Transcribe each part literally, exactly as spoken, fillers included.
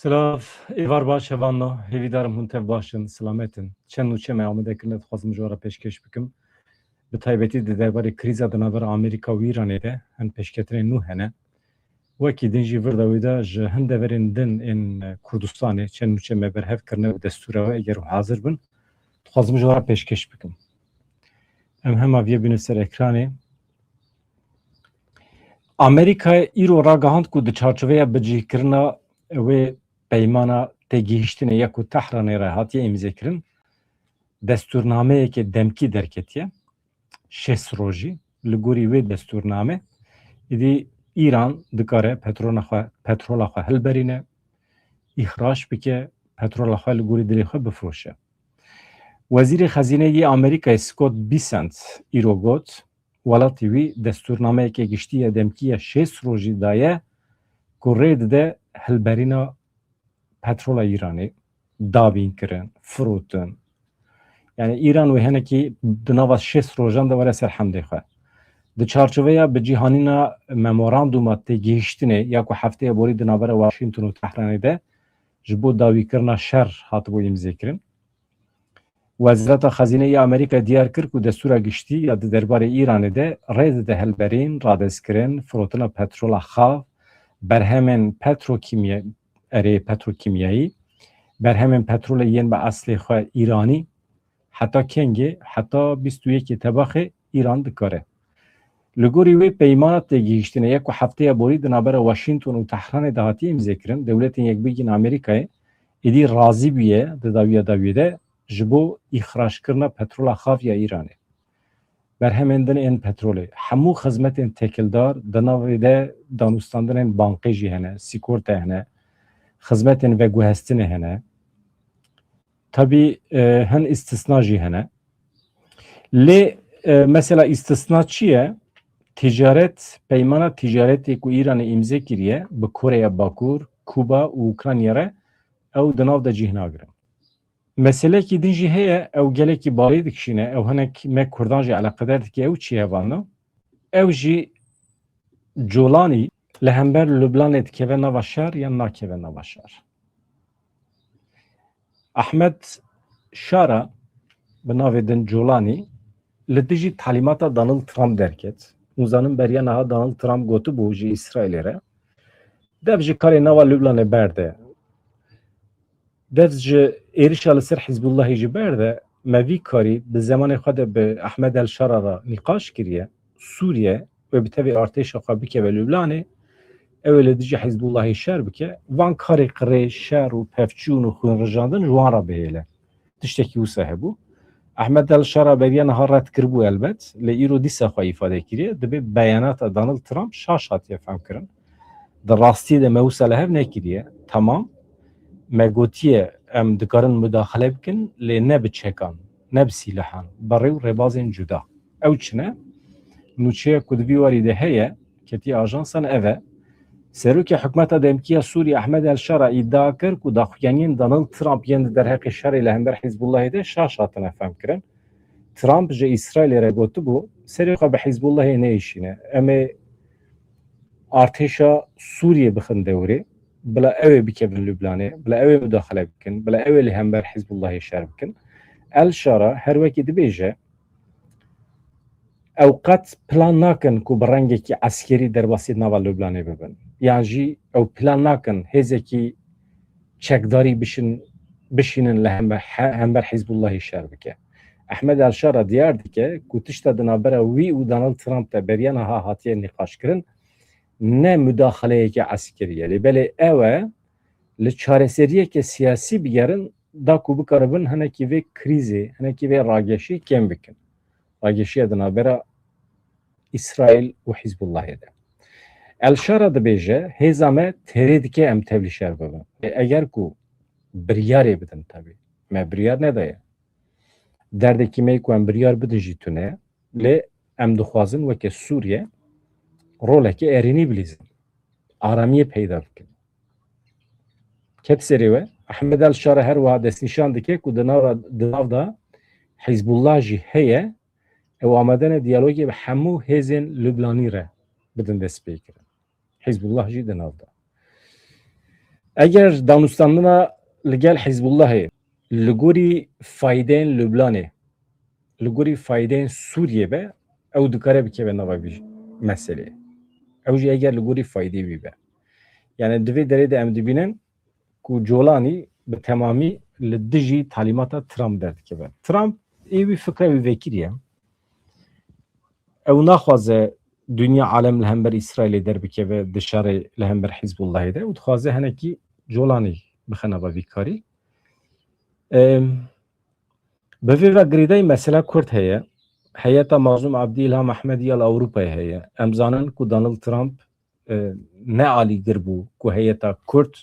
Silav, êvar baş hevalno, hêvîdarim hûn tev baş in, silamet in. Çend nûçe me amade kirine dixwazim ji we re pêşkêş bikim. Bi taybetî di derbarê krîza di navbera Amerîka û Îranê de hin pêşketinên nû hene. Wekî din jî vir de wê de ji hin deverên din ên Kurdistanê çend nûçe me berhev kirine bi destûra we, eger hûn hazir bin, dixwazim ji we re pêşkêş bikim. Em hema vê bînin ser ekranê. Amerîkayê îro ragihand ku di çarçoveya bicihkirina wê peymana têgihiştinê ya ku Tehranê re hatiye îmzêkirin, destûrnameyeke demkî derketiye. Şêst rojî, li gorî wê destûrname, îdî Îran dikare petrona xwe, petrola xwe hilberîne, îxrac bike, petrola xwe li gorî dilê xwe bifiroşe. Wezîrê Xezîneyê yê Amerîkayê Scott Bessent îro got, welatê wî destûrnameyeke giştî ya demkî ya şêst rojî daye ku rê dide hilberîna petrola Îranê, dabîn kirin, firotin. Yani Îran wê hinekî di nava şêst rojan de were ser hemdê xwe. Di çarçoveya bicîhanîna memoranduma têgihiştinê ya ku hefteya borî di navbera Washington û Tehranê de ji bo dawîkirina şer hatibû îmzêkirin. Wezareta Xezîneyê ya Amerîka diyar kir ku destûra giştî ya di derbarê Îranê de rê dide hilberîn, radestkirin, firotina petrola xav, berhemên petrokîmye-, erê petrokîmyayî, berhemên petrolê yên bi eslê xwe Îranî, heta kengê, heta bîst û yekê Tebaxê Îran dikare. Li gorî wê peymana têgihiştinê ya ku hefteya borî di navbera Washington û Tehranê de hatiye îmzêkirin, Dewletên Yekbûyî yên Amerîkayê êdî razî bûye di dawiya dawiyê de ji bo îxractirina petrola xav ya Îranê. Berhemên din ên petrolê, hemû xizmetên têkildar di navê de danûstandinên bankê jî hene, sîkorte hene, xizmetên veguhestinê hene. Tabî, e, hin îstisna jî hene. Lê, e, mesela îstisna çi ye? Ticaret, peymana ticaretê ku Îranê îmze kiriye bi Koreya Bakur, Kuba û Ukrayna re, ew di nav de cih nagirin. Meselekî din jî heye, ew gelekî balê dikişîne, ew hinek me Kurdan jî eleqedar dike, ew çi ye vano? Ew jî Colanî li hember Lublanê dikeve nava şer yan nakeve nava şer? Ahmed Şara bi navê din Colanî li dijî talîmata Donald Trump derket. Hûn zanin beriya niha Donald Trump gotibû ji Îsraîlê re, dev ji karê nava Lublanê berde. Dev ji êrişa li ser Hizbullahê jî berde, me vî karî bi zemanê xwe de bi Ahmed El Şara re nîqaş kiriye, Sûriye wê bi tevî artêşa xwe bikeve Lublanê, ew ê li dijî Hizbullahê şer bike. Van karê qirê, şer û pevçûn û xwînrijandin ji wan re bihêle. Tiştekî wisa hebû. Ahmed El Şara beriya niha red kiribû elbet, lê îro dîsa xwe îfade kiriye. Dibê beyanata Donald Trump şaş hatiye femkirin. Di rastiyê de me wisa li hev nekiriye. Temam, me gotiye em dikarin mudaxile bikin, lê ne bi çekan, ne bi sîlehan, bi rê û rêbazên cuda. Ew çi ne? Nûçeya ku di vî warî de heye, ketiye ajansan ev e. Serokê hikûmeta demkî ya Sûriyê Ahmed El Şara îdia kir ku daxuyaniyên Donald Trump yên di derheqê şerê li hember Hizbullahê de şaş hatine femkirin. Trump ji Îsraîlê re gotibû, serê xwe bi Hizbullahê neêşîne. Em ê artêşa Sûriyê bixin dewrê, bila ew ê bikevin Lublanê, bila ew ê mudaxile bikin, bila ew ê li hember Hizbullahê şer bikin. El Şara her wekî dibêje, ew qet plan nakin ku bi rengekî eskerî derbasî nava Lublanê bibin. Yan jî ew plan nakin hêzekî çekdarî bişin, bişînin li hember, he-, hember Hizbullahê şer bike. Ehmed El Şara diyar dike ku tişta di navbera wî û Donald Trump de beriya niha hatiye nîqaşkirin, ne mudaxileyeke eskerî ye. Lê belê ew e li çareseriyeke siyasî bigerin, da ku bikaribin hinekî vê krîzê, hinekî vê rageşê kêm bikin. Rageşiya di navbera Îsraîl û Hizbullahê de. El Şara dibêje, hêza me têrê dike em tevlî şer bibin. Lê eger ku biryarê bidin, tabî me biryar nedaye. Derdekî me ku em biryar bidin jî tune, lê em dixwazin weke Sûriye roleke erênî bilîzin. Aramiyê peyda bikin. Ket serê we, Ehmed El Şara her wiha destnîşan dike ku di nav, di nav de Hizbullah jî heye, ew amade ne diyalogê bi hemû hêzên Lubnanî re bidin destpêkirin. Hizbullah jî di nav de. Eger danûstandina li gel Hizbullahê li gorî faydeyên Lubnanê, li gorî faydeyên Sûriyê be, ew dikare bikeve nava vî meseleyê. Ew jî eger li gorî faydê wî be. Yani di vê derê de em dibînin ku Colanî bi temamî li dijî talîmata Trump derdikeve. Trump ê wî fikra wî vekirî ye. Ew naxwaze dinya alem li hember Îsraîlê derbikeve di şerê li hember Hizbullahê de. Ew dixwaze hinekî Colanî bixe nava vî karî. Em, bi vê ve girêdayî mesela Kurd heye. Heyeta Mazlûm Abdî, Îlham Ehmedî ya li Ewropayê heye. Em zanin ku Donald Trump, e, ne alîgir bû ku heyeta Kurd,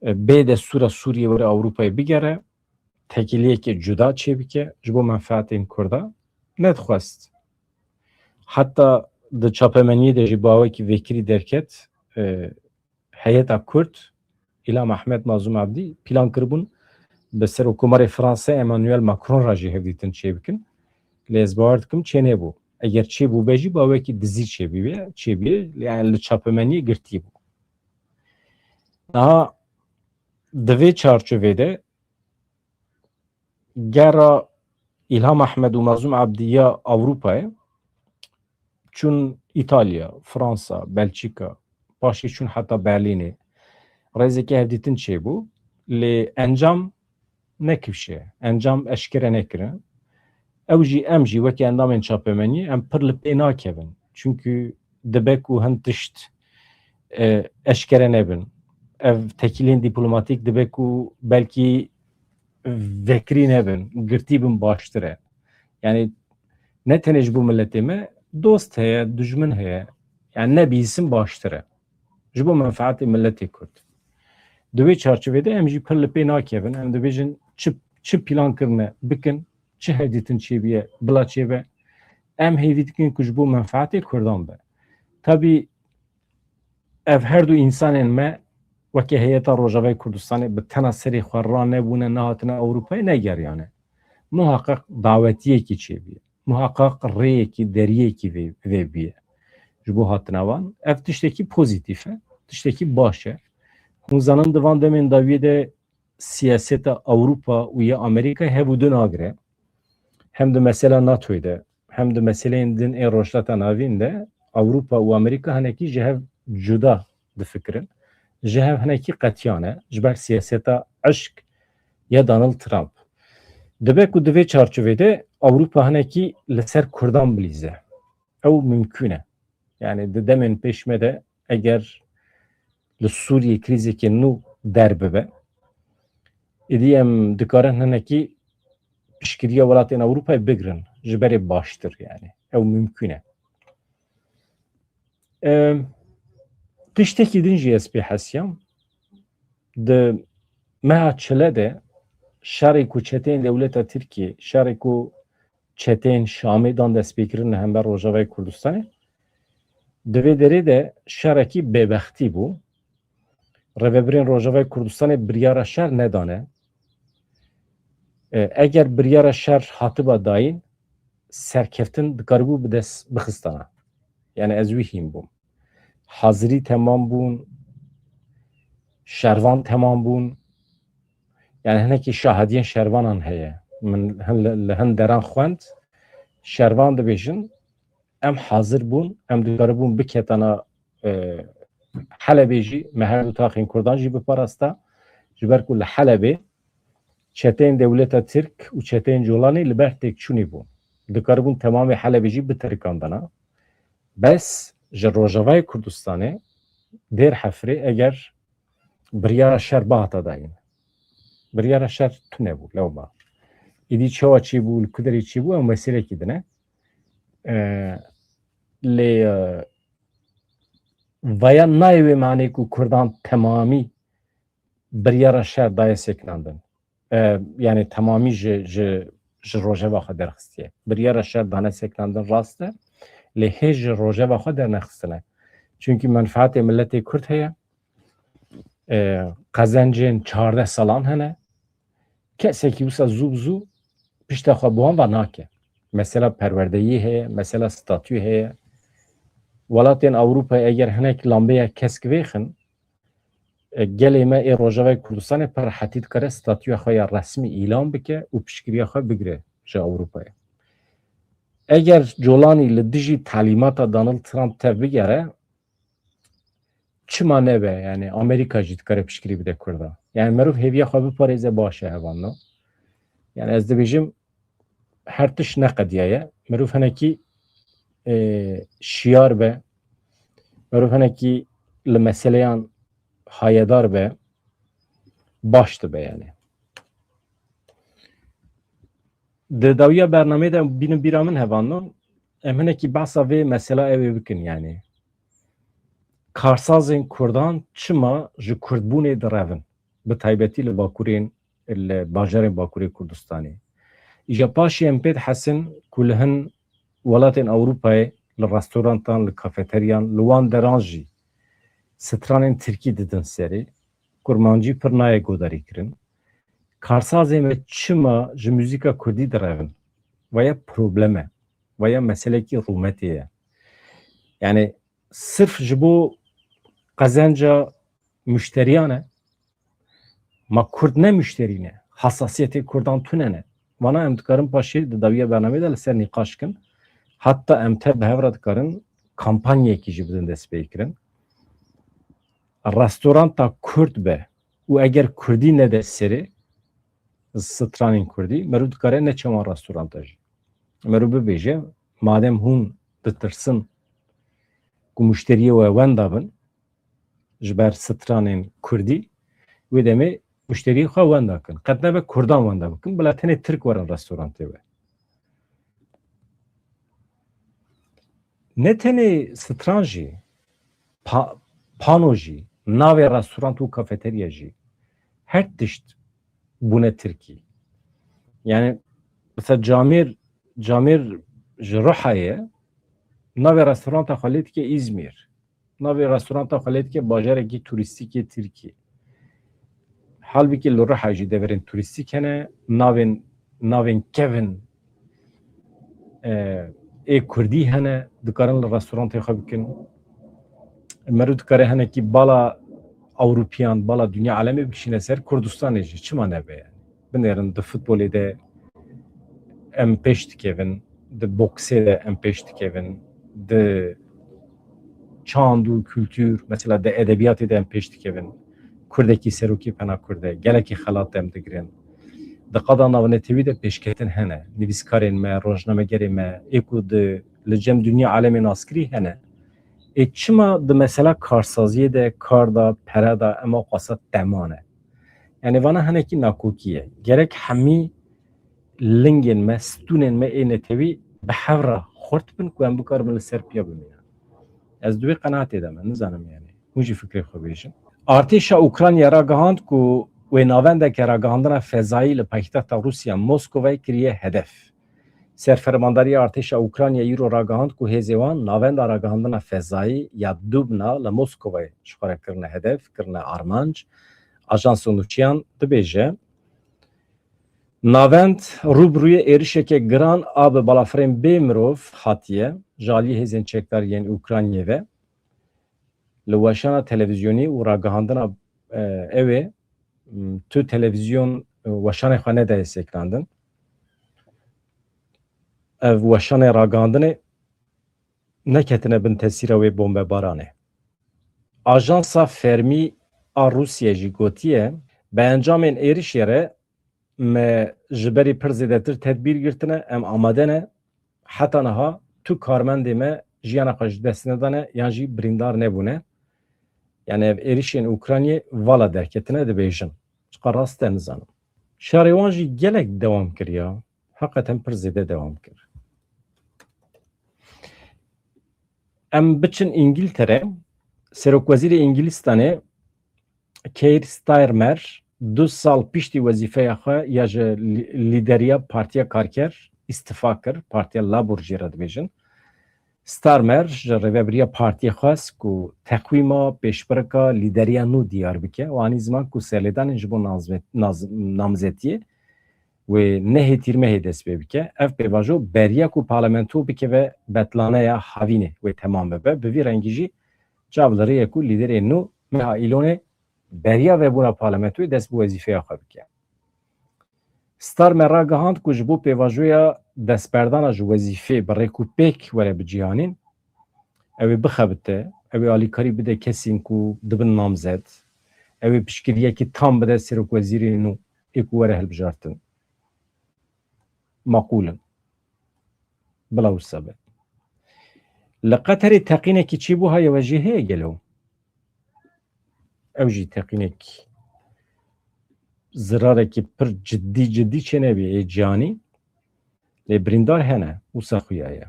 e, bê destûra Sûriyê were Ewropayê bigere, tekîliyeke cuda çêbike ji bo menfeetên Kurda. Nedixwest. Heta di çapemeniyê de jî bawekî vekirî derket, e, heyeta Kurd, Îlham Ehmed, Mazlûm Abdî plan kiribûn bi Serokkomarê Fransa Emmanuel Macron re jî hevdîtin çêbikin. Lê ez bawer dikim çênebû. Eger çêbûbe jî bawekî dizî çêbûye, çêbûye, yani li çapemeniyê girtî bû. Niha di vê çarçovê de gera Îlham Ehmed û Mazlûm Abdî ya Ewropayê çûn Îtalya, Fransa, Belçîka, paşê çûn heta Berlînê. Rêzeke hevdîtin çêbû, lê encam nekifşe, encam eşkere nekirin. Ew jî, em jî weke endamên çapemeniyê em pir li pê nakevin. Çunkî dibe ku hin tişt, e, eşkere nebin. Ev tekîlên dîplomatîk dibe ku belkî vekirî nebin, girtî bin baştir e. Yani ne tenê ji bo miletê me, dost heye, dijmin heye. Yani nebihîsin baştir e. Ji bo menfeetê miletê Kurd. Di wê çarçovê de em jî pir li pê nakevin. Em dibêjin çi, çi plan kirine bikin, çi hevdîtin çêbûye bila çêbe. Em hêvî dikin ku ji bo menfeetê Kurdan be. Tabî ev her du însanên me weke heyeta Rojavayê Kurdistanê bi tena serê xwe ranebûne, nehatine Ewropayê, negeriyane. Muhaqqeq dawetiyekî çêbûye. Muhaqqeq rêyekî, deriyekî vê, vê bûye. Ji bo hatina wan, ev tiştekî pozîtîf e, tiştekî baş e. Hûn zanin di van demên dawiyê de siyaseta Ewropa û ya Amerîka hev û du nagire. Hem di mesela NATOyê de, hem di meseleyên din ên Rojhilata Navîn de Ewropa û Amerîka hinekî ji hev cuda difikirin. Ji hev hinekî qetiyane, ji ber siyaseta eşk ya Donald Trump. Dibe ku di vê çarçovê de Ewropa hinekî li ser Kurdan bilîze. Ew mimkûn e. Yani di demên pêş me de eger li Sûriyê krîzeke nû derbibe, êdî em dikarin hinekî piştgiriya welatên Ewropayê bigirin, ji berê baştir yani. Ew mimkûn e. Em, tiştekî din jî ez pê hesiyam. Di meha çile de şerê ku çeteyên dewleta Tirkiyê, şerê ku çeteyên Şamê dan destpêkirin li hember Rojavayê Kurdistanê, di vê derê de şerekî bêbextî bû. Rêvebirên Rojavayê Kurdistanê biryara şer nedane. E, eger biryara şer hatiba dayîn, serkeftin dikaribû bi dest bixistana. Yani ez wî hîn bûm. Hazirî temam bûn, şervan temam bûn. Yani hinekî şahidiyên şervanan heye. Min hin li, li hin deran xwend, şervan dibêjin, em hazir bûn, em dikaribûn biketana, e, Helebê jî, me her du taxên Kurdan jî biparasta. Ji ber ku li Helebê çeteyên dewleta Tirk û çeteyên Colanê li ber têkçûnê bûn. Dikaribûn temamê Helebê jî bitirikandina. Bes ji Rojavayê Kurdistanê, Dêr Hefrê eger biryara şer bihata dayîn. Biryara şer tune bû, lewma. Îdî çawa çêbû, li ku derê çêbû, ew meselekî din e. E, lê, e, vaya nayê wê manê ku Kurdan temamî biryara şer daye sekinandin. E, yani temamî ji, ji, ji rojeva xwe derxistiye. Biryara şer dane sekinandin rast e, lê hê ji rojeva xwe dernexistine. Çunkî menfaetê miletê Kurd heye, e, qezencên çardeh salan hene. Kesekî wisa zû bi zû pişta xwe bi wan ve nake. Mesela perwerdeyî heye, mesela statû heye. Welatên Ewropayê eger hinek lambeya kesk vêxin, e, gelê me ê Rojavayê Kurdistanê pir rehetî dikare statûya xwe ya resmî îlan bike û piştgiriya xwe bigire ji Ewropayê. Eger Colanî li dijî talîmata Donald Trump tev bigere, çima nebe? Yani Amerîka jî dikare piştgirî bide Kurda. Yani merov hêviya xwe biparêze baş e hevalno. Yani ez dibêjim her tişt neqediyaye. Merov hinekî, e, şiyar be. Merov hinekî li meseleyan hayedar be. Baş dibe yani. Di dawiya bernameyê de bînin bîra min hevalno. Em hinekî behsa vê mesela ew ê bikin yani. Karsazên Kurdan çima ji Kurdbûnê direvin? Bi taybetî li bakurên, li bajarên Bakurê Kurdistanê. Îja paşê em pê dihesin ku li hin welatên Ewropayê li restorantan, li kafeteryan, li wan deran jî stranên tirkî didin serê. Kurmancî pir nayê godarîkirin. Karsazê me çima ji muzîka kurdî direvin? Vaya problem e. Vaya meselekî rûmetê ye. Yani sirf ji bo qezenca muşteriyan e. Ma kurd ne muşterî ne. Hassasiyetê kurdan tune ne. Vana em dikarin paşê di dawiya bernameyê de li ser nîqaş kin. Hatta em tev bi hev re dikarin kampanyayekî jî bidin destpêkirin. Restoranta kurd be û eger kurdî nede serê, stranên kurdî, meriv dikare neçe wan restoranta jî. Meriv bibêje, madem hûn ditirsin ku muşteriyê we wenda bin ji ber stranên kurdî, wê demê muşteriyê xwe wenda kin. Qet nebe kurdan wenda bikin, bila tenê tirk werin restorantê we. Ne tenê stran jî, pa-, pano jî, navê restorant û kafeterya jî, her tişt bûne tirkî. Yani, mesela camêr, camêr ji Ruhayê, navê restoranta xwe lê dike Îzmîr. Navê restoranta xwe lê dike bajarekî turîstîk yê Tirkî. Halbikî li Ruha jî deverên turîstîk hene, navên, navên kevin, e, ê kurdî hene, dikarin li restorantê xwe bikin. Meriv dikare hinekî bala Ewropiyan, bala dinya alemê bikişîne ser Kurdistanê jî. Çima nebe yani? Binêrin di futbolê de em pêş dikevin, di boksê de em pêş dikevin, di çand û kultur, mesela di edebiyatê de em pêş dikevin. Kurdekî serokê pena kurd e, gelekî xelat em digirin. Di qada navnetewî de pêşketin hene. Nivîskarên me, rojnamegerên me, ê ku di, li cem dinya alemê naskirî hene. Ê çima di mesela karsaziyê de, kar da, pere da, em awqasa tema ne? Yani vana hinekî nakokî ye. Gerek hemî lingên me, stûnên me ê netewî bi hev re xurt bin ku em bikaribin li ser piya bimînin. Ez di wê qenaetê de me, nizanim yani. Hûn jî fikrê xwe bêjin. Artêşa Ukrayna ragihand ku wê navendeke ragihandina fezayî li paytexta Rûsya Moskovayê kiriye hedef. Serfermandariya Artêşa Ukrayna îro ragihand ku hêzê wan navenda ragihandina fezayî ya Dubna li Moskovayê ji xwe re kirine hedef, kirine armanc. Ajansa nûçiyan dibêje, navend rû bi rûyê êrişeke giran a bi balafirên bê mirov hatiye, ji aliyê hêzên çekdar yên Ukraynayê ve. Li weşana televîzyonî û ragihandina, e, ew ê, m, tu televîzyon, e, weşanê xwe nedaye sekinandin. Ev weşanê ragihandinê neketine bin tesîra wê bombebaranê. Ajansa fermî a Rûsye jî gotiye, bi encamên êrişê re me ji berî pir zêdetir tedbîr girtine, em amade ne. Heta niha tu karmendê me jiyana xwe ji dest nedane yan jî birîndar nebûne. Yani ev êrişên Ukraynayê vala derketine dibêjin. Çiqa rast e nizanim. Şerê wan jî gelek dewam kiriya. Heqeten pir zêde dewam kir. Em biçin Îngiltere. Serokwezîrê Îngilistanê Keir Starmer du sal piştî wezîfeya xwe ya ji lî-, lîderiya Partiya Karker îstifa kir, Partiya Labor jê re dibêjin. Starmer ji rêvebiriya partiyê xwest ku teqwîma pêşbirka lîderiya nû diyar bike û anî ziman ku serlêdanên ji bo nazmet-, naz-, namzetiyê wê nehê tîrmehê dest pê bike. Ev pêvajo beriya ku parlamento bikeve betlaneya havînê wê temam bibe. Bi vî rengî jî çav li rê ye ku lîderê nû meha Îlonê beriya vebûna parlamentoyê dest bi wezîfeya xwe bike. Star me ragihand ku ji bo pêvajoya destberdana ji wezîfê bi rêk û pêk were biciyanîn, ew ê bixebite, ew ê alîkarî bide kesên ku dibin namzet, ew ê piştgiriyekî tam bide serokwezîrê nû ê ku were hilbijartin. Maqûl in. Bila wisa be. Li Qeterê teqînekî çêbû haye we jî heye gelo? Ew jî teqînek zirarekî pir cidî cidî çênebî ê ciyanî. Lê birîndar hene, wisa xuya ye.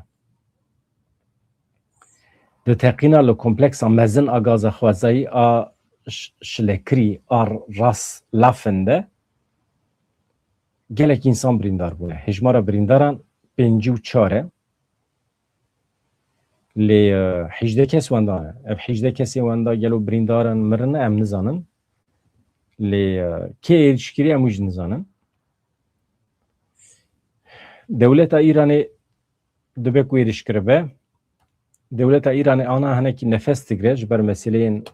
Di teqîna li kompleksa mezin a gaza xwezayî a ş-, şilekirî a ras lafin de gelek însan birîndar bûne. Hejmara birîndaran pêncî û çar e. Lê, e, hejdeh kes wenda ne. Ev hejdeh kesê wenda gelo birîndar in, mirin, em nizanin. Lê, e, kê êrîş kiriye, em wî jî nizanin. Dewleta Îranê dibe ku êrîş kiribe. Dewleta Îranê ana hinekî nefes digre ji ber meseleyên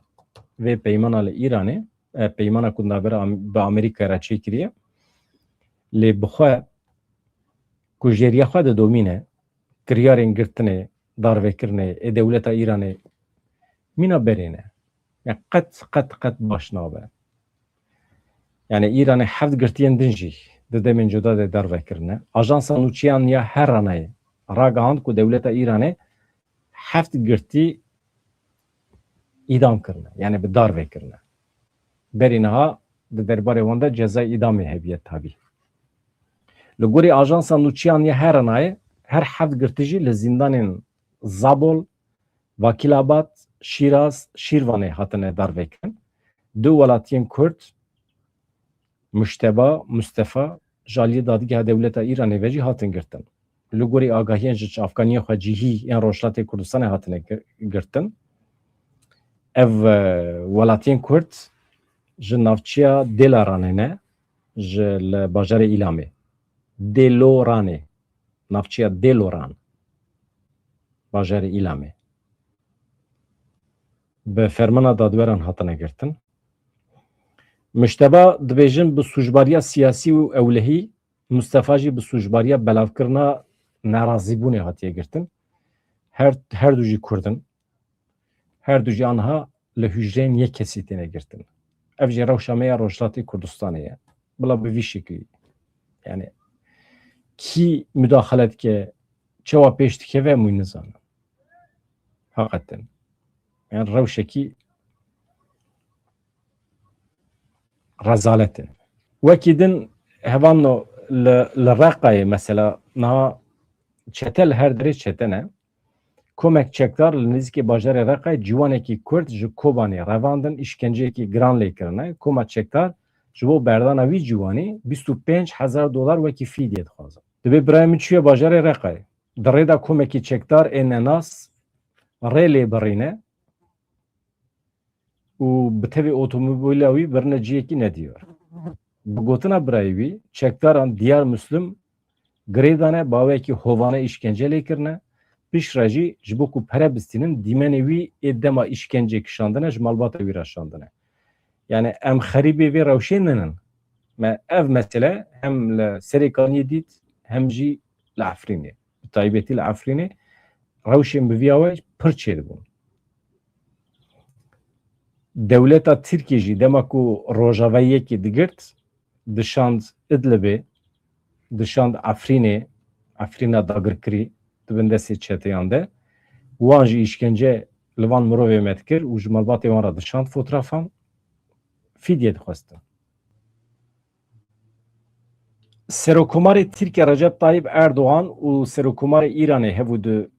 vê peymana li Îranê, e, peymana ku navbera Am-, bi Amerîkayê re çêkiriye. Lê bi xwe ku jêriya xwe didomîne, kiryarên girtinê, darvekirinê ê dewleta Îranê mîna berê ne. Ya qet, qet, qet baş nabe. Yani Îranê heft girtiyên din jî di demên cuda de darvekirine. Ajansa Nûçeyan ya Heranayê ragihand ku dewleta Îranê heft girtî îdam kirine. Yani bi darve kirine. Berî niha di derbarê wan de cezayê îdamê hebiye tabî. Li gorî Ajansa Nûçeyan ya Heranayê her heft girtî jî li zîndanên Zabol, Vakîlabad, Şîraz, Şîrvanê hatine darvekirin. Du welatiyên Kurd, Muşteba, Mustefa, ji aliyê dadgeha dewleta Îranê ve jî hatin girtin. Li gorî agahiyên ji çavkaniyên xwe cihî yên Rojhilatê Kurdistanê hatine gir-, girtin. Ev, e, welatiyên Kurd ji navçeya Dêlaranê ne, ji li bajarê Îlamê. Dêloranê. Navçeya Dêloran, bajarê Îlamê. Bi fermana dadweran hatine girtin. Muşteba dibêjin bi sûcbariya siyasî û ewlehî, Mustefa jî bi sûcbariya belavkirina nerazîbûnê hatiye girtin. Her, her du jî Kurd in. Her du jî anha li hûcreyên yek kesî têne girtin. Ev jî rewşa me ya Rojhilatê Kurdistanê ye. Bila bi vî şeklî. Yani kî mudaxale dike, çawa pêş dikeve, em wî nizanin. Heqeten. Yani rewşekî rezalet e. Wekî din hevalno li, li Reqayê mesela niha çete li her derê çete ne. Komek çekdar li nêzîkê bajarê Reqayê ciwanekî Kurd ji Kobanê revandin, îşkenceyekî giran lê kirine. Koma çekdar ji bo berdana wî ciwanî bîst û pênc hezar dolar wekî fîdye dixwaze. Dibê birayê min çûye bajarê Reqayê. Di rê de komekî çekdar ê nenas rê lê birîne û bi tevê otomobîla wî birine ciyekî nediyar. Bi gotina birayê wî, çekdaran Diyar Muslim girê dane, bi awayekî hovane îşkence lê kirine, piştre jî ji bo ku pere bistînin, dîmenê wî ê dema îşkencê kişandine, ji malbata wî re şandine. Yani em xerîbê vê rewşê ninin. Me ev mesele hem li Serêkaniyê dît, hem jî li Efrînê. Bi taybetî li Efrînê rewşên bi vî awayî pir çêdibûn. Dewleta Tirkiyê jî dema ku rojavayiyekê digirt, dişand Idlibê, dişand Efrînê, Efrîna dagirkirî di bin destê çeteyan de, wan jî îşkence li van mirovê me dikir û ji malbatê wan re dişand fotrafan, fîdye dixwestin. Serokkomarê Tirkiye Recep Tayyip Erdogan û Serokkomarê Îranê hev û du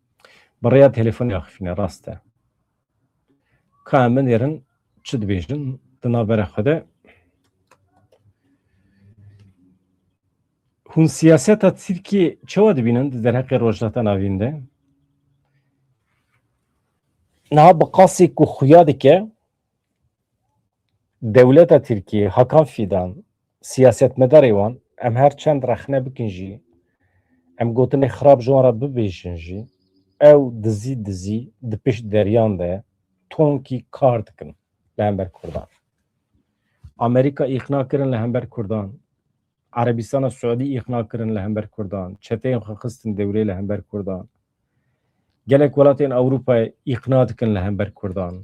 bi rêya telefonê axifîne, rast e. Ka em binêrin çi dibêjin di navbera xwe de. Hûn siyaseta Tirkiyê çawa dibînin di derheqê Rojhilata Navîn de? Niha bi qasê ku xuya dike, dewleta Tirkiyê, Hakan Fîdan, siyasetmedarê wan, em her çend rexne bikin jî, em gotinê xirab ji wan re bibêjin jî, ew dizî dizî di pişt deriyan de tonkî kar dikin li hember Kurdan. Amerîka îqna kirin li hember Kurdan. Erebistana Siûdî îqna kirin li hember Kurdan. Çeteyên xwe xistin dewrê li hember Kurdan. Gelek welatên Ewropayê îqna dikin li hember Kurdan.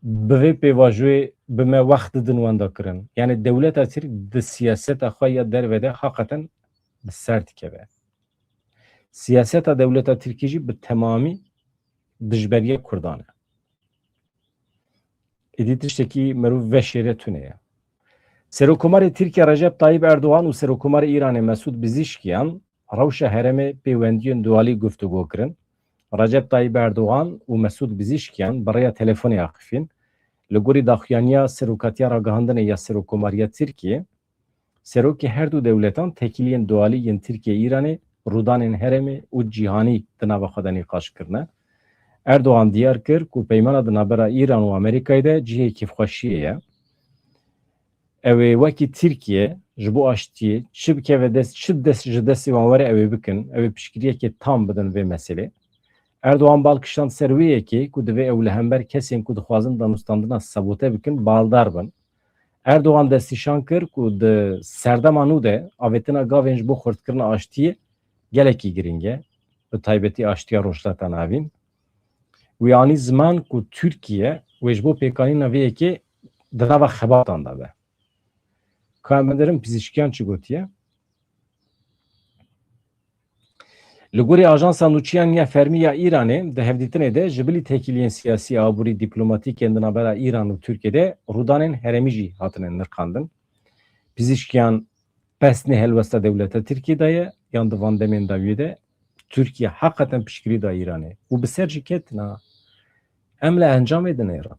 Bi vê pêvajoyê bi me wext didin wenda kirin. Yani dewleta Tirk di siyaseta xwe ya derve de haqeten bi ser dikeve. Siyaseta dewleta Tirkî jî bi temamî dijberiya Kurdan e. Êdî tiştekî merûv veşêre tune ye. Serokkomarê Tirkiye Recep Tayyip Erdogan û Serokkomarê Îranê Mesûd Pezişkiyan rewşa herêmê pêwendiyên dualî guftûgo kirin. Recep Tayyip Erdogan û Mesûd Pezişkiyan bi rêya telefonê axifîn. Li gorî daxuyaniya Serokatiya Ragihandinê ya Serokkomariya Tirkiyê, serokê her du dewletan tekiliyên dualî yên Tirkiye-Îranê, rûdanên herêmê û cîhanî di nava xwe de nîqaş kirine. Erdogan diyar kir ku peymana di navbera Îran û Amerîkayê de cihê kêfxweşiyê ye. Ew ê wekî Tirkiye ji bo aştiyê çi bikeve dest, çi dest ji destê wan were ew ê bikin, ew ê piştgiriyekê tam bidin vê meselê. Erdogan bal kişand ser wê yekê ku divê ew li hember kesên ku dixwazin danûstandina sabote bikin baldar bin. Erdogan destnîşan kir ku di serdema nû de avêtina gavên ji bo xurtkirina aştiyê gelekî girîng e, bi taybetî aştiya Rojhilata Navîn. Wî anî ziman ku Tirkiye wê ji bo pêkanîna vê yekê di nava xebatan de be. Ka em binerin Pezişkiyan çi gotiye? Li gorî ajansa nûçiyan ya fermî ya Îranê, di hevdîtinê de ji bilî têkiliyên siyasî, aborî, dîplomatîk yên di navbera Îran û Tirkiyê de rûdanên herêmî jî hatine nirxandin. Pezişkiyan pesnê helwesta dewleta Tirkiyê de ye, yan di van demên dawiyê de Tirkiye heqeten piştgirî da Îranê û bi ser jî ketin ha. Em li encamê dinêrin.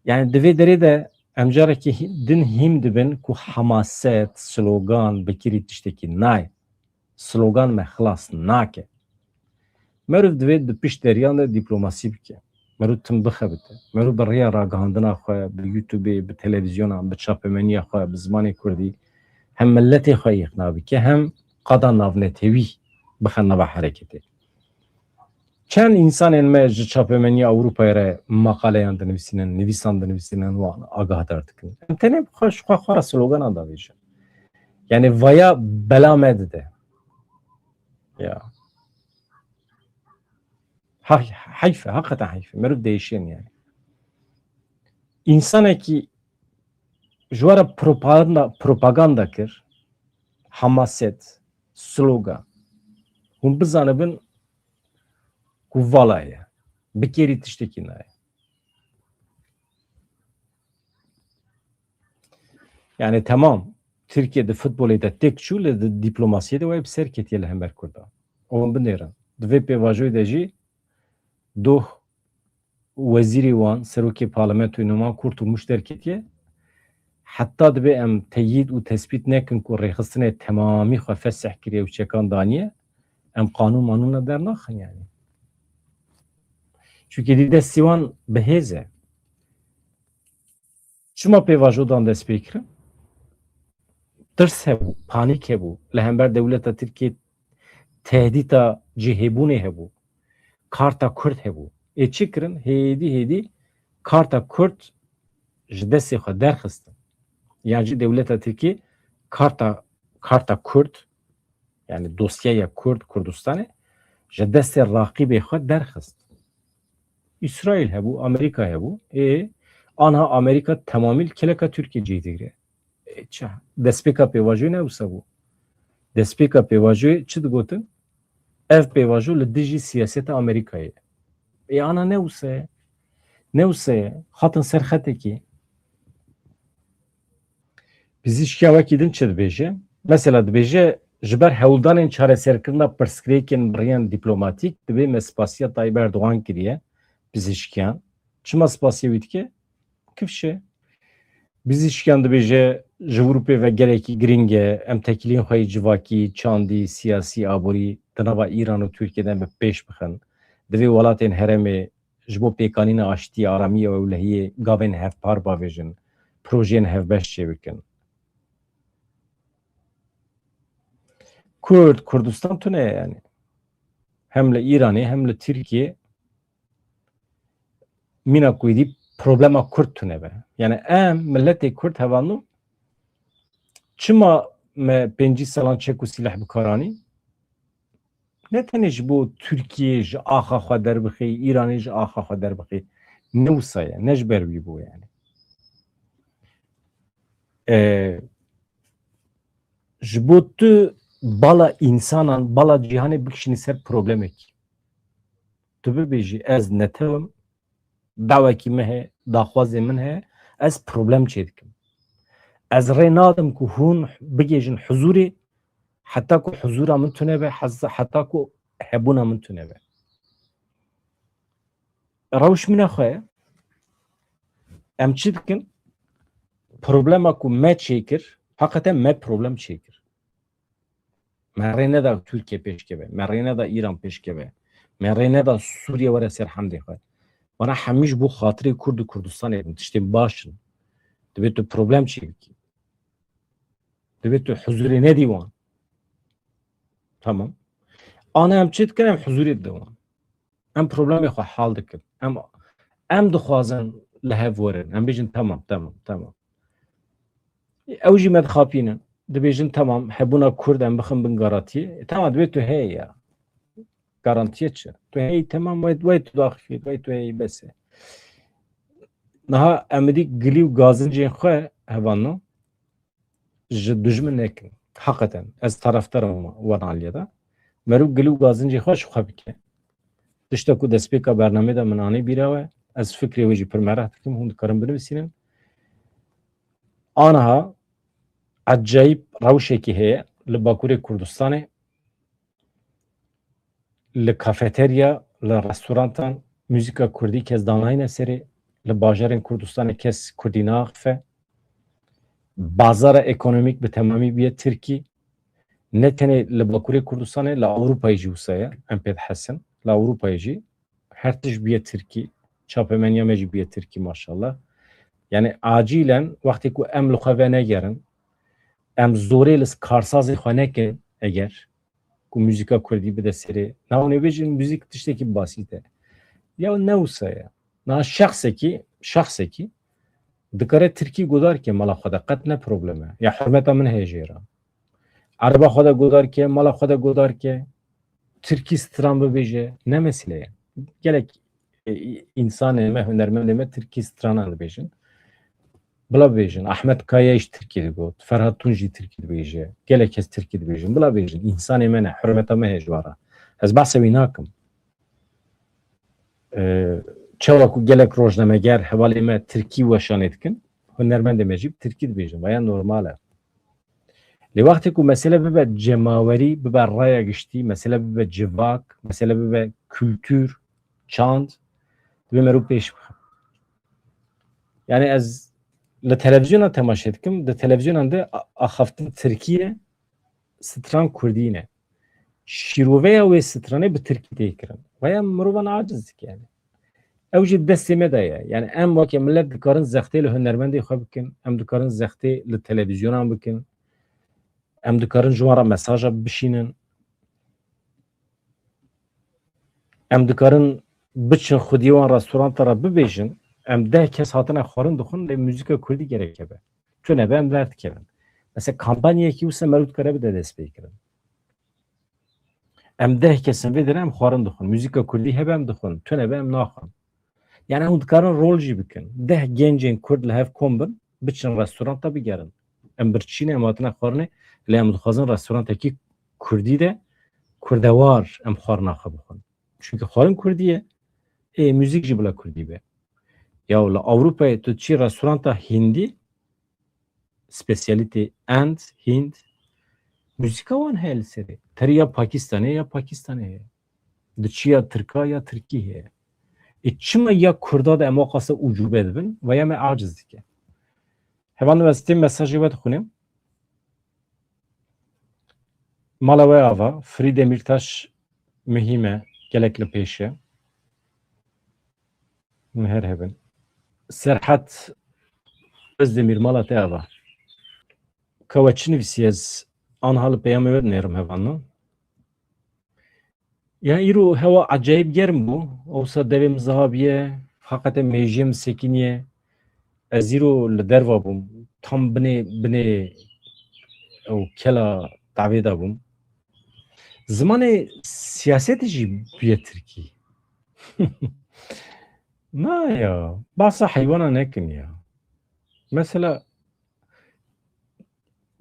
Yani di vê derê de em carekî hî-, din hîm dibin ku hemaset, slogan, bikirî tiştekî nayê. Slogan me xilas nake. Meriv divê di pişt deriyan de dîplomasî bike. Meriv tim bixebite. Meriv bi rêya ragihandina xwe, bi YouTubeê, bi televîzyonan, bi çapemeniya xwe, bi zimanê kurdî hem miletê xwe îqna bike, hem qada navnetewî bixe nava hereketê. Çend însanên me ji çapemeniya Ewropayê re maqaleyan dinivîsînin, nivîsan dinivîsînin, wan agahdar dikin. Em tenê xwe ji xwe, xwe re sloganan davêjin. Yani vaya bela me dide. Ya. Ha-, heyf e, hakikaten heyf e. Meriv değişen yani. Însanekî ji we re propaganda, propaganda kir, hemaset, slogan. Hûn bizanibin ku vala ye. Bikêrî tiştekî nayê. Yani temam, Tirkiye di futbolê de têk çû, lê di dîplomasiyê de wê bi ser ketiye li hember Kurdan. Hûn binêrin. Di vê pêvajoyê de jî doh wezîrê wan, serokê parlamentoyê nû wan Kurtulmuş derketiye. Heta dibê em teyîd û tespît nekin ku rêxistinê temamî xwe fesih kiriye û çekan daniye, em qanûn manûna dernaxin yani. Çunkî dî destî wan bi hêz e. Çima pêvajodan dest pê kirin? Tirs hebû, panîk hebû. Li hember dewleta Tirkiyê tehdîta cihêbûnê hebû. Karta Kurd hebû. Ê çi kirin? Hêdî hêdî karta Kurd ji destê xwe derxistin. Yan jî dewleta Tirkiyê karta, karta Kurd, yani dosyeya Kurd, Kurdistanê ji destê raqîbê xwe derxist. Îsraîl hebû, Amerîka hebû. Ê, anha Amerîka temamî li keleka Tirkiyê cih digire. Ê, çi? Destpêka pêvajoyê ne wisa bû. Destpêka pêvajoyê çi digotin? Ev pêvajo li dijî siyaseta Amerîkayê. Ê, ana ne wisa ye. Ne wisa ye. Hatin ser xetekî. Pizîşkiya wekî din çi dibêje? Mesela dibêje, ji ber hewldanên çareserkirina pirsgirêkên bi rêyên dîplomatîk divê me spasiya Tayyip Erdogan kiriye, pizîşkiyan. Çima spasiya wî dike? Kifş e. Pizîşkiyan dibêje, ji Ewropê ve gelekî girîng e, em tekiliyên xwe yê civakî, çandî, siyasî, aborî di nava Îran û Tirkiyê de bi pêş bixin. Divê welatên herêmê ji bo pêkanîna aştiyê, aramiyê û ewlehiyê gavên hevpar bavêjin, projeyên hevbeş çêbikin. Kurd, Kurdistan tune ye yani. Hem li Îranê hem li Tirkiyê mîna ku êdî problema Kurd tune be. Yani em milletê Kurd hevalno çima me pêncî salan çek û sîleh bi kar anî? Ne tenê ji bo Tirkiyê ji axa xwe derbixê, Îranê ji axa xwe derbixê. Ne wisa ye, ne ji ber wî bû yani. E, ji bo tu bala însanan, bala cîhanê bikişînî ser problemekî. Tu bibêjî ez netew im, dawekî min heye, daxwazê min heye, ez problem çêdikim. Ez rê nadim ku hûn bigêjin huzûrê, heta ku huzûra min tune be, hez-, heta ku hebûna min tune be. Rewş min e xwe ye. Em çi dikin? Problema ku me çêkir, heqeten me problem çêkir. Me rê neda Tirkiye pêşkeve, me rê neda Îran pêşkeve, me rê neda Sûriye were ser hemdê xwe. Wana hemî ji bo xatirê Kurd û Kurdistanê bin, tiştên baş in. Divê tu problem çêbikî. Divê tu huzurê nedî wan. Tamam. Ana em çi dikin? Em huzurê didin wan. Em problemê xwe hal dikin. Em, em dixwazin li hev werin. Em bêjin tamam, tamam, tamam. Ew jî me dixapînin. Dibêjin tamam, hebûna Kurd em bixin bin garantiyê. E, tamam, divê tu heye ya. Garantiye çi? Tu heyî, temam, wey, wey tu daxifî, wey tu heyî, bes e. Niha em dî gilî û gazincên xwe hevalno ji dijmin nekin. Heqeten, ez tarafdar im wan aliyê de. Meriv gilî û gazincê xwe ji xwe bike. Tişta ku destpêka bernamê de min anî bîra we, ez fikrê wê jî pir meraq dikim, hûn dikarin binivîsînin. Aniha ecayîb rewşekî heye li Bakurê Kurdistanê, li kafeterya, li restorantan muzîka kurdî kes danayîne serê, li bajarên Kurdistanê kes kurdî naaxife. Bazara ekonomîk bi temamî bûye tirkî. Ne tenê li Bakurê Kurdistanê, li Ewropayê jî wisa ye, em pê dihesin. Li Ewropayê jî her tişt bûye tirkî. Çapemeniya me jî bûye tirkî, maşallah. Yani acilen wextê ku em li xwe venegerin, em zorê li karsazê xwe nekin, eger ku muzîka kurdî bide serê. Na hûn ê bêjin muzîk tiştekî basît e. Ya ne wisa ye. Na şexsekî, şexsekî dikare tirkî godar ke mala xwe de, qet ne problem e. Ya hurmeta min heye jê re. Ereba xwe de godar ke, mala xwe de godar ke, tirkî stran bibêje, ne mesele ye. Gelek, e, însanê me, hunermendê me tirkî stranan dibêjin. Bila bibêjin. Ahmet Kaya jî tirkî digot, Ferhat Tunç jî tirkî dibêje. Gelek kes tirkî dibêjin. Bila bêjin. Însanê me ne, hurmeta me heye ji wan re. Ez behsa wî nakim. E, çawa ku gelek rojnameger, hevalê me tirkî weşanê dikin, hunermendê me jî bi tirkî dibêjin. Vaya normal e. Lê wextê ku mesele bibe cemawerî, bibe raya giştî, mesele bibe civak, mesele bibe kultur, çand, divê meriv pêş bixe. Yani ez li televizyona temaşe dikim, di televizyonan de a-, axaftin tirkî ye, stran kurdî ne. Şîroveya wê stranê bi tirkî tê kirin. Vaya mirovan aciz dike yani. Ew jî destê me de ye. Yani em weke millet dikarin zextê li hunermendê xwe bikin, em dikarin zextê li televîzyonan bikin, em dikarin ji wan re mesaja bişînin, em dikarin biçin xwediyê wan restoranta re bibêjin, em deh kes hatine xwarin dixwin, lê muzîka kurdî gerek hebe. Tune be em derdikevin. Mesela kampanyayekî wisa meriv dikare bide destpêkirin. Em deh kes in vê derê em xwarin dixwin. Muzîka kurdî hebe em dixwin. Tune be em naxwin. Yani hûn dikarin rol jî bikin. Deh gencên kurd li hev kom bin, biçin restoranta bigerin. Em birçî ne, em hatine xwarinê, lê em dixwazin restorantekî kurdî de kurdewar em xwarina xwe bixwin. Çünkü xwarin kurdî ye. Ê, muzîk jî bila kurdî be. Ya li Ewropayê tu çî restoranta hindî, spesiyalîtê End, Hind, muzîka wan heye li serê. Terî ya Pakistanê ya Pakistanê heye. Di çi ya Tirka ya Tirkî heye. Ê çima ya Kurda de em waqasa ucube dibin ve ya me aciz dike? Hevalno ez tê mesajê we dixwînim. Mala we ava, Frî Demîrtaş muhîm e, gelek li pêş e. Min her hebin. Serhat Özdemir, mala te ava. Ka we çi nivîsî, ez anha li peyamê we dinêrim hevalno. Ya îro hewa acayip germ bû. Ewsa devê min ziha bûye. Heqete mêjiyê min sekiniye. Ez îro li derva bûm. Tam binê, binê ew kela tavê de bûm. Zimanê siyasetê jî bûye tirkî. Na ya, bahsa heywana nekin ya. Mesela,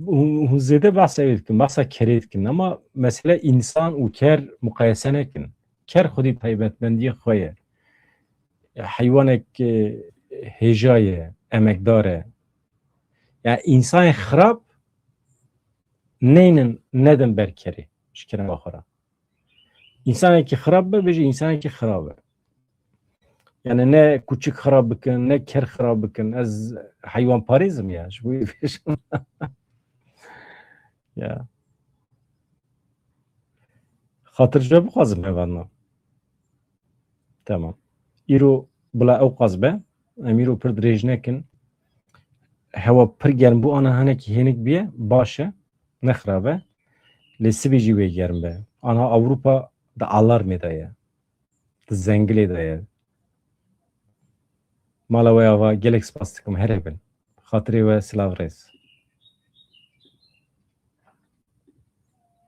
hûn, hûn zêde bahsa wê dikin, bahsa kerê dikin, ama mesele însan û ker muqayese nekin. Ker xwedî taybetmendiyê xwe ye. Heywanek, e, hêja ye, emekdar e. Yani însanê xirab neynin, nedin ber kerê, ji kerema xwe re. Însanekî xirab be, bêje însanekî xirab e. Yani ne kuçik xirab bikin, ne ker xirab bikin. Ez heywanparêz im ya, ji bo wî bêjim. Ya. Xatir ji we bixwazim hevalna. Tamam. Îro bila ew qas be. Em îro pir dirêj nekin. Hewa pir germ bû, ana hinekî hênik bûye, baş e. Ne xirab e. Lê sibê jî wê germ be. Ana Ewropa di alarmê de ye. Di zengilê de ye. Mala we ava, gelek spas dikim. Here bin. Xatirê we, silav rêz.